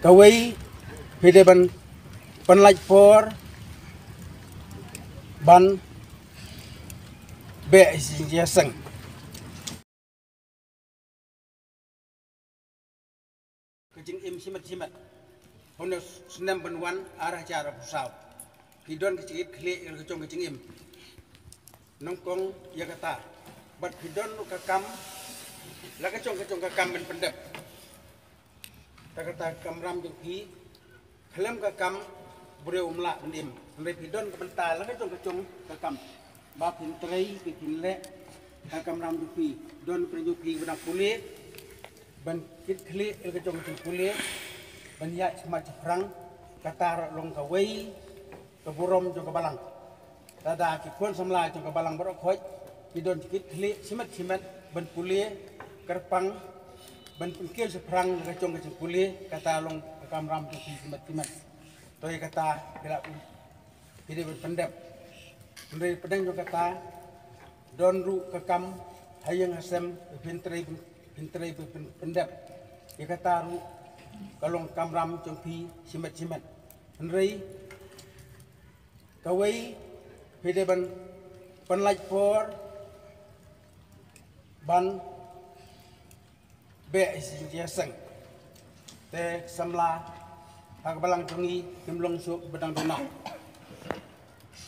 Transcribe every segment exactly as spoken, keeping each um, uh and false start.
Kawei, phi dei ban pynlait por ban beh ïaseng. Ka jingim shimet shimet. Hynne snem ban wan ar hajar arphew saw. Phi don ka jingkitkhlieh ïa ka jong ka jingim. Nyngkong ïa kata. Bad phi don ka kam. La ka jong ka jong ka kam ban pyndep. Ta kata ka kamram jong phi. Khlem ka kam briew um lah ban im. Hynrei phi don ka bynta la ka jong ka jong ka kam. Ba phin trei phi phin leh ka kamram jong phi. Don phi jong phi ba dang pule. Ban kit khlieh ïa ka jong ka jong pule. Ban ïaid shakhmat shaphrang. Kata ruh long kawei ka burom jong ka balang. Lada ki khun samla jong ka balang baroh khoit ki don kit khlieh shimet shimet ban pule kyrpang ban pynkiew shaphrang ka jong ka jingpule kata long ka kamram jong ki shimet shimet. To ïa kata ki la ki dei ban pyndep. Hynrei pdeng jong kata don ruh ka kam ha ïing ha sem phin trei phin trei phin pyndep. Ïa kata ruh ka long kamram jong phi shimet shimet. Hynrei kawei phi dei ban pynlait por ban beh ïaseng. Te samla ha ka balang jong ngi kim long shuh ba dang duna.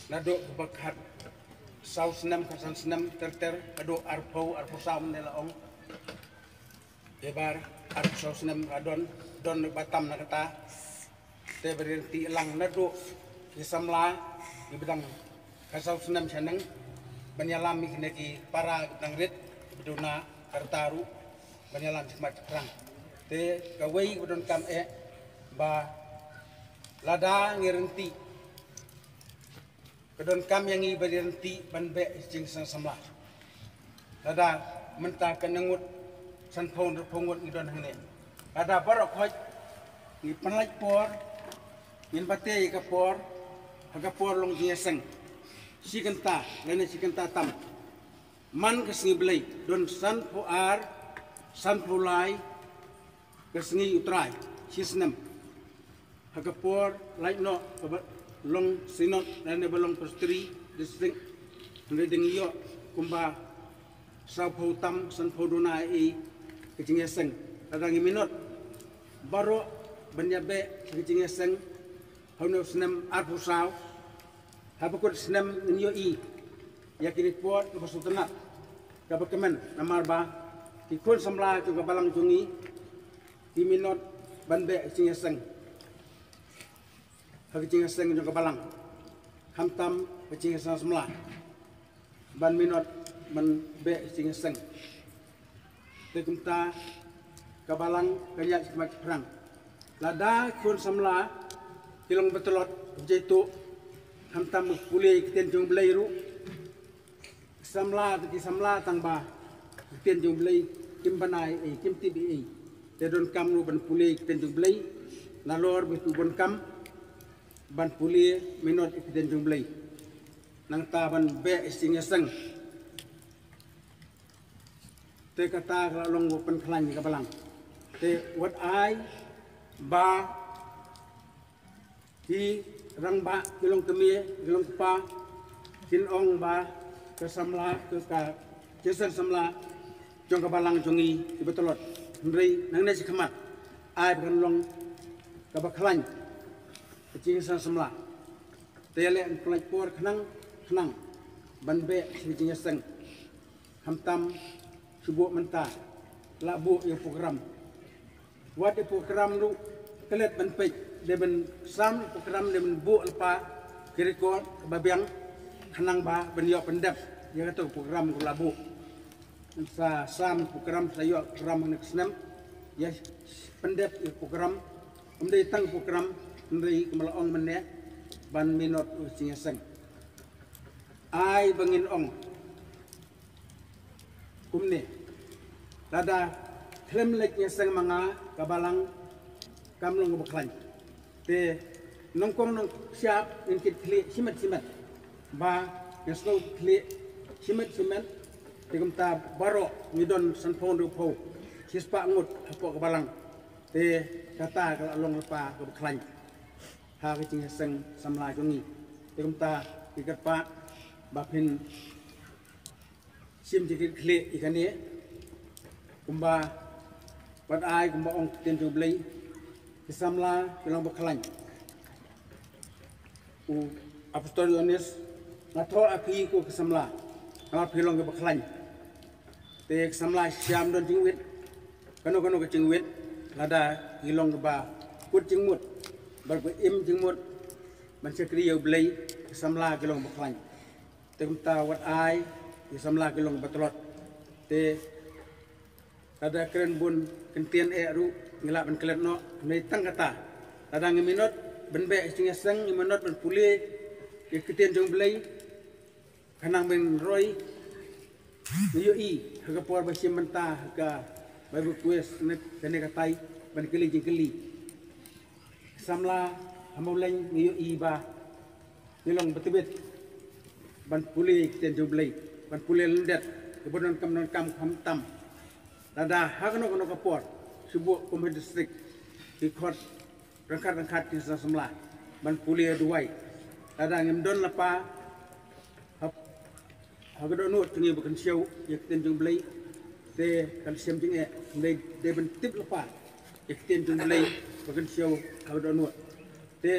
Naduh ba khatsaw snem khatsan snem ter ter haduh arphew arphew saw mynne la ong. Te bar arphew saw snem ka don don ba tam na kata. Te ba ryntih lang naduh ki samla ki ba dang khatsaw snem shaneng ban ïalam ïa kine ki para ki ba dang rit ki ba duna ka rta ruh ban ïalam shakhmat shaphrang. Te kawei ka ba donkam eh ba lada ngi ryntih ka donkam ïa ngi ba ryntih ban beh ïa ka jingïaseng samla. Lada mynta ka ngut sanphew hynriewphew ngut ngi don hangne. Lada baroh khoit ngi pynlait por ngin bate ïa ka por ha ka por long jingïaseng. Shi kynta lane shi kynta tam. Man ka sngi Blei don sanphew ar sanphew lai ka sngi U Trai shi snem. Ha ka por lait noh kaba long synod lane ba long presbytery district. Hynrei dang ïoh kumba sawphew tam sanphew duna ei ka jingïaseng. Lada ngi minot baroh ban ïa beh ka jingïaseng ha une u snem arphew saw. Haba kut snem ngin ïohi ïa ki report kaba sngewtynnat kaba kmen namar ba ki khun samla jong ka balang jong ngi ki minot ban beh ka jingïaseng ha ka jingïaseng jong ka balang. Khamtam ka jingïaseng samla ban minot ban beh ka jingïaseng. Te kumta ka balang ka ïaid shakhmat shaphrang. Lada khun samla ki long ba tlot ba jaituh khamtam pule ki ktien jong Blei ruh. Samla te ki samla tang ba ki ktien jong Blei kim bana ei ei kim tip ei ei. Te donkam ruh ban pule ki ktien jong Blei. Nalor ba tu donkam ban pule minot ki ktien jong Blei. Nangta ban beh ïaseng ïaseng. Te kata ka la long ba pynkhlaiñ ka balang. Te wat ai ba ki rangbah ki long kmie ki long kpa kin ong ba ka samla ka ka jingïaseng samla jong ka balang jong ngi ki ba tlot. Hynrei nangne shi khmat ai ba kan long kaba khlaiñ ka jingïaseng samla. Te ïaleh pynlait por khnang khnang ban beh shi jingïaseng. Khamtam shu buh mynta la buh ïa program. Wat ïa program ruh klet ban peit dei ban sam program dei ban buh lypa ki record ba biang khnang ba ban ïoh pyndep ïa kato program ruh la buh. Sa sam program sa ïoh program ne snem ïa pyndep ïa program. Ym dei tang program hynrei kumba la ong mynne ban minot u jingïaseng. Ai ba ngin ong kumne. Lada khlem leit ïaseng ma nga ka balang kam long kaba khlaiñ. Te nyngkong nyngshap ngin kit khlieh shimet shimet ba ngin sngew khlieh shimet shimet. Te kumta baroh ngi don sanphew hynriewphew shispah ngut hapoh ka balang. Te kata ka la long lypa kaba khlaiñ ha ka jingïaseng samla jong ngi. Te kumta ngi kyrpad ba phin shim jingkitkhlieh ïa kane. Kumba wat ai kumba ong ka ktien jong U Blei, ki samla ki long ba khlaiñ. U Apostol Ïoannis, nga thoh ïa phi ko ki samla, namar phi long kiba khlaiñ. Te ki samla shisha ym don jingwit, kano kano ka jingwit, lada ki long kiba kut jingmut bad ba im jingmut ban shakri ïa U Blei, ki samla ki long ba khlaiñ. Te kumta wat ai ki samla ki long ba tlot. Te lada kren bun kyntien eh ruh ngi lah ban klet noh, hynrei tang kata, lada ngi minot ban beh jingïaseng, ngi minot ban pule ïa ka ktien jong U Blei, khnang ban roi, ngi ïohi ha ka por ba shim bynta ha ka Bible quiz ne kane ka tai ban kylli jingkylli. Samla ha Mawleng ngi ïohi ba ngi long ba tbit ban pule ïa ka ktien jong U Blei, ban pule lyndet kiba donkam donkam, khamtam lada ha kano kano ka por, shu buh kum ha district, ki khot ryngkat ryngkat ki seng samla ban pule ïa duwai. Lada ngim don lypa ha, ha ka dohnud jong ngi ba kynshew ïa ka ktien jong U Blei, te kan shem jingeh, hynrei dei ban tip lypa ïa ka ktien jong U Blei ba kynshew ha ka dohnud. Te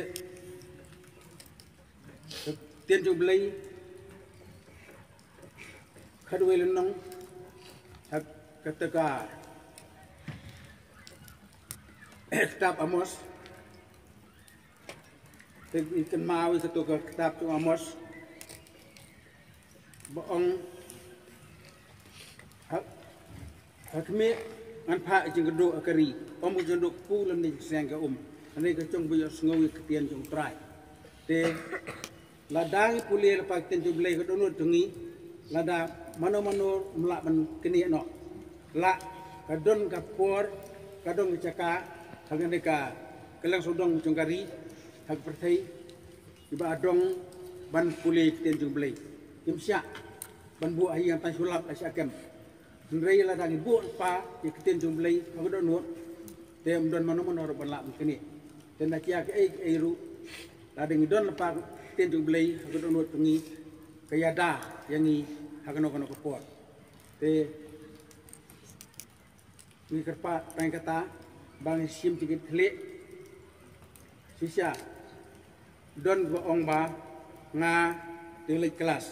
ka ktien jong U Blei, khatduh lynnong, ha kata ka kitab Amos. Te ngi kynmaw ïa kato ka kitab jong Amos ba ong, ha, ha khmih ngan phah ïa ka jingkyrduh ha ka ri, ym ka jingkyrduh kpu lymne jingsneng ka um, hynrei ka jong ba ïohsngew ïa ka ktien jong U Trai. Te lada ngi pule lypa ka ktien jong U Blei ha ka dohnud jong ngi, lada mano mano ym lah ban knieh noh. Lah ka don ka por, ka don ka jaka ha kane ka kylleng sawdong jong ka ri, ha ka pyrthei, kiba dang ban pule ïa ka ktien jong U Blei. Kim shah ban buh ha ïing tang shu lap la shah kem. Hynrei lada ngi buh lypa ïa ka ktien jong U Blei ha ka dohnud, te ym don mano mano ruh ban lah ban knieh. Te na ka ïa kaei kaei ruh, lada ngi don lypa ïa ka ktien jong U Blei ha ka dohnud jong ngi, ka ïada ïa ngi ha kano kano ka por. Te ngi kyrpad tang kata ba ngi shim jingkitkhlieh. Shisha don ba ong ba nga dei leit klas,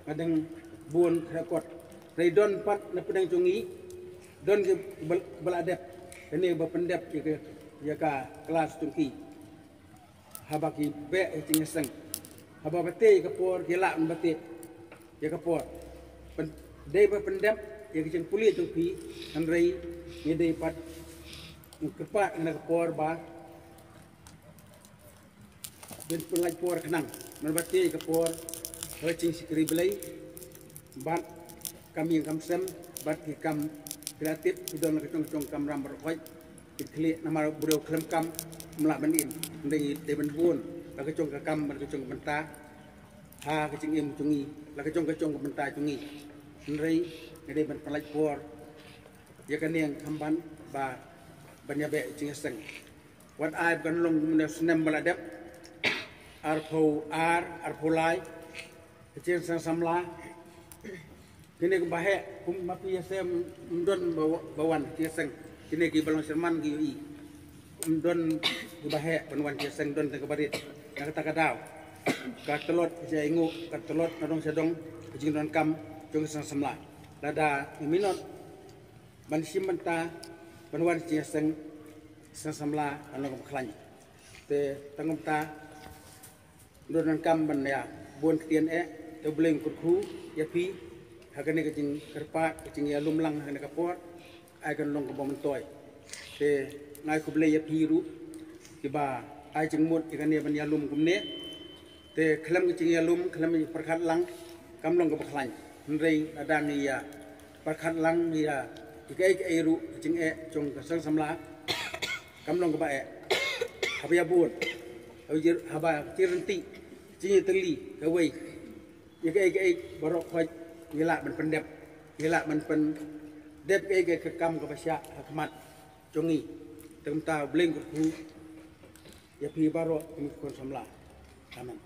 nga dang bun record. Hynrei don pat na pdeng jong ngi, don kiba, ba la dep, kane ba pyndep ïa ka, ïa ka klas jong ki. Haba ki beh ïa ka jingïaseng, haba bate ïa ka por, ki lah ban bate ïa ka por. Pyn-, dei ba pyndep ïa ka jingpule jong phi, hynrei ngi dei pat, ngi kyrpad na ka por ba phin pynlait por khnang, namar ba te ka por ha ka jingshakri Blei, bad kam ïing kam sem, bad ki kam ki la tip, ki don la ka jong ka jong ka kamram baroh khoit, ki khlieh, namar u briew khlem kam ym lah ban im. Hynrei ngi dei ban bun la ka jong ka kam bad ka jong ka bynta ha ka jingim jong ngi, la ka jong ka jong ka bynta jong ngi. Hynrei ngi dei ban pynlait por ïa kane, kham ban ba ban ïa beh jingïaseng. Wat ai ba kan long kumne snem ba la dep, arphew ar, arphew lai, ka jingseng samla. Kine kiba heh, kum ma phi ïa shem, ym don ba, ba wan jingïaseng. Kine kiba long sherman ki ïohi, ym don kiba heh ban wan jingïaseng, don tang kiba rit. Na kata ka daw, ka tlot ka jingïainguh, ka tlot na dong sha dong ka jingdonkam jong ka seng samla. Lada ngi minot ban shim bynta ban wan jingïaseng, seng samla kan long kaba khlaiñ. Te tang kumta, don donkam ban ïa bun ktien eh, te U Blei un kyrkhu ïa phi ha kane ka jingkyrpad, ka jingïalum lang ha kane ka por, ai kan long kaba myntoi. Te nga ai khublei ïa phi ruh kiba ai jingmut ïa kane ban ïalum kumne. Te khlem ka jingïalum, khlem ka jingpyrkhat lang, kam long kaba khlaiñ. Hynrei lada ngi ïa pyrkhat lang ïa kaei kaei ruh, ka jingeh jong ka seng samla, kam long kaba eh. Haba ïa bun, haba ïa, haba ka jingryntih, jingïatylli kawei, ïa kaei kaei baroh khoit ngi lah ban pyndep, ngi lah ban pyndep kaei kaei ka kam kaba shah ha khmat jong ngi. Te kumta U Blei un kyrkhu ïa phi baroh ki khun samla. Amen.